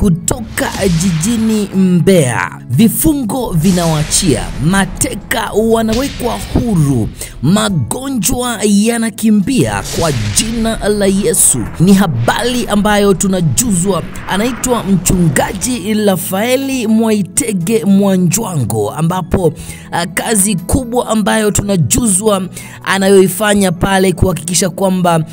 Kutoka jijini Mbeya, vifungo vinawachia, mateka wanawekwa huru, magonjwa yanakimbia kwa jina la Yesu. Ni habari ambayo tunajuzwa. Anaitwa Mchungaji Rafaeli Mwaitege Mwanjwango, ambapo kazi kubwa ambayo tunajuzwa anayoifanya pale kuhakikisha kwamba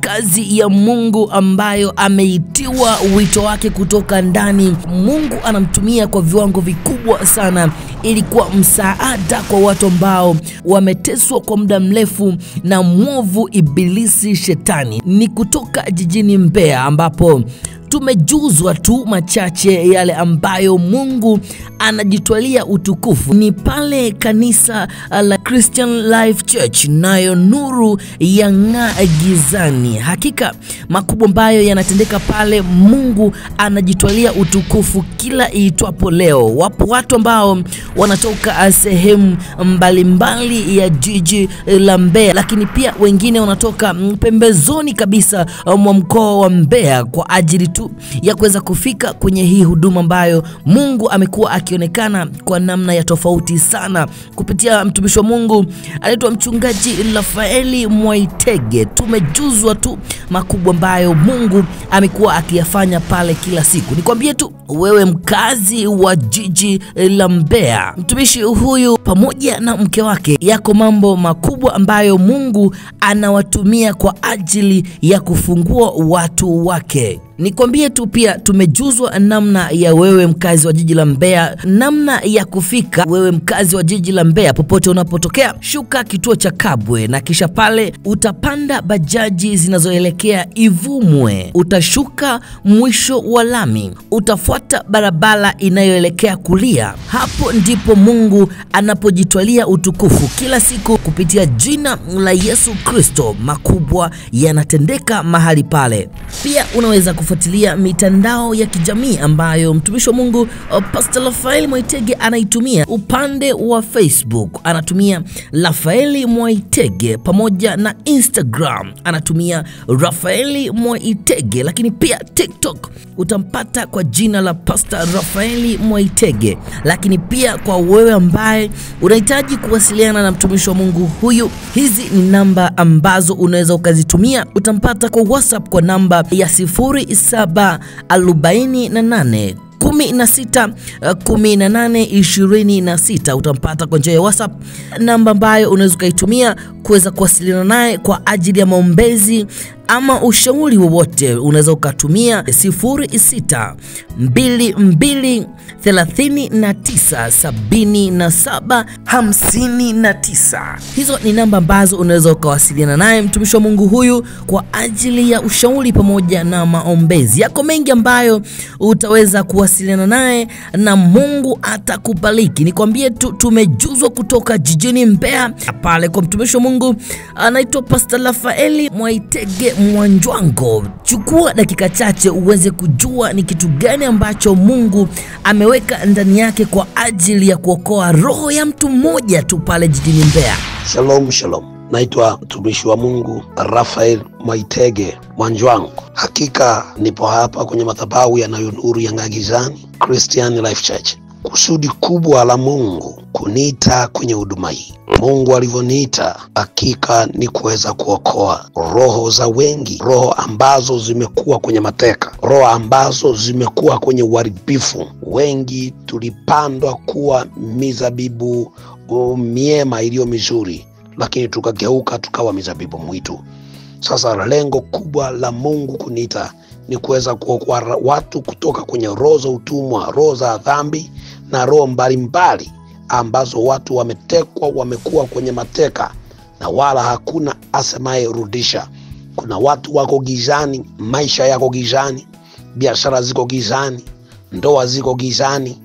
kazi ya Mungu ambayo ameitiwa wito wake kutoka ndani, Mungu anamtumia kwa viwango vikubwa sana ili kuwa msaada kwa watu ambao wameteswa kwa muda mrefu na mwovu ibilisi shetani. Ni kutoka jijini Mbeya ambapo tumejuzwa tu machache yale ambayo Mungu anajitwalia utukufu. Ni pale kanisa la Christian Life Church, nayo nuru yang'aa gizani. Hakika makubwa ambayo yanatendeka pale, Mungu anajitwalia utukufu kila iitwapo leo. Wapo watu ambao wanatoka sehemu mbalimbali ya jiji la Mbeya, lakini pia wengine wanatoka pembezoni kabisa mwa mkoa wa Mbeya kwa ajili tu ya kuweza kufika kwenye hii huduma ambayo Mungu amekuwa akionekana kwa namna ya tofauti sana kupitia mtumishi wa Mungu anaitwa Mchungaji Rafaeli Mwaitege. Tumejuzwa tu makubwa ambayo Mungu amekuwa akiyafanya pale kila siku. Nikwambie tu wewe mkazi wa jiji la Mbeya, mtumishi huyu pamoja na mke wake, yako mambo makubwa ambayo Mungu anawatumia kwa ajili ya kufungua watu wake. Nikwambie tu pia tumejuzwa namna ya wewe mkazi wa jiji la Mbeya, namna ya kufika wewe mkazi wa jiji la Mbeya popote unapotokea, shuka kituo cha Kabwe na kisha pale utapanda bajaji zinazoelekea Ivumwe, utashuka mwisho wa lami, utafuata barabara inayoelekea kulia. Hapo ndipo Mungu anapojitwalia utukufu kila siku kupitia jina la Yesu Kristo. Makubwa yanatendeka mahali pale. Pia unaweza kufuatilia mitandao ya kijamii ambayo mtumishi wa Mungu Pastor Rafaeli Mwaitege anaitumia. Upande wa Facebook anatumia Rafaeli Mwaitege, pamoja na Instagram anatumia Rafaeli Mwaitege, lakini pia TikTok utampata kwa jina la Pastor Rafaeli Mwaitege. Lakini pia kwa wewe ambaye unahitaji kuwasiliana na mtumishi wa Mungu huyu, hizi ni namba ambazo unaweza ukazitumia. Utampata kwa WhatsApp kwa namba ya 0748 16 18 26. Utampata kwa njia ya WhatsApp, namba ambayo unaweza ukaitumia kuweza kuwasiliana naye kwa ajili ya maombezi ama ushauri wowote. Unaweza ukatumia 06 22 39 77 59. Hizo ni namba ambazo unaweza ukawasiliana naye mtumishi wa Mungu huyu kwa ajili ya ushauri pamoja na maombezi. Yako mengi ambayo utaweza kuwasiliana naye na Mungu atakubariki. Nikwambie tu tumejuzwa kutoka jijini Mbeya pale kwa mtumishi wa Mungu anaitwa Pastor Rafaeli Mwaitege Mwanjwango. Chukua dakika chache uweze kujua ni kitu gani ambacho Mungu ameweka ndani yake kwa ajili ya kuokoa roho ya mtu mmoja tu pale jijini Mbeya. Shalom, shalom. Naitwa mtumishi wa Mungu Rafael Mwaitege Mwanjwango. Hakika nipo hapa kwenye madhabahu yanayo nuru yang'aa gizani, Christian Life Church. Kusudi kubwa la Mungu kuniita kwenye huduma hii, Mungu alivyoniita hakika ni kuweza kuokoa roho za wengi, roho ambazo zimekuwa kwenye mateka, roho ambazo zimekuwa kwenye uharibifu. Wengi tulipandwa kuwa mizabibu miema iliyo mizuri, lakini tukageuka tukawa mizabibu mwitu. Sasa lengo kubwa la Mungu kuniita ni kuweza kuokoa watu kutoka kwenye roho za utumwa, roho za dhambi na roho mbalimbali ambazo watu wametekwa, wamekuwa kwenye mateka na wala hakuna asemaye rudisha. Kuna watu wako gizani, maisha yako gizani, biashara ziko gizani, ndoa ziko gizani,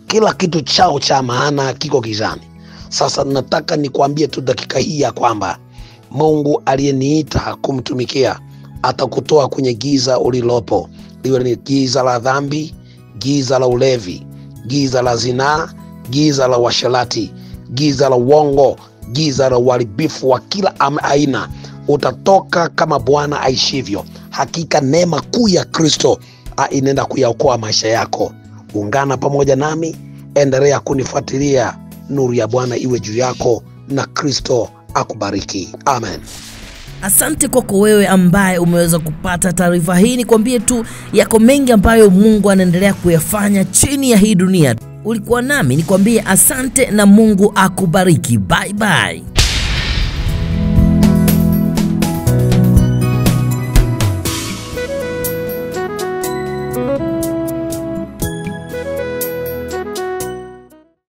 kila kitu chao cha maana kiko gizani. Sasa nataka nikwambie tu dakika hii ya kwamba Mungu aliyeniita kumtumikia atakutoa kwenye giza ulilopo, liwe ni giza la dhambi, giza la ulevi, giza la zinaa, giza la uasherati, giza la uongo, giza la uharibifu wa kila aina. Utatoka kama Bwana aishivyo. Hakika neema kuu ya Kristo inaenda kuyaokoa maisha yako. Ungana pamoja nami, endelea kunifuatilia. Nuru ya Bwana iwe juu yako na Kristo akubariki. Amen. Asante kwako wewe ambaye umeweza kupata taarifa hii. Nikwambie tu yako mengi ambayo Mungu anaendelea kuyafanya chini ya hii dunia. Ulikuwa nami, nikwambie asante na Mungu akubariki. Bye bye.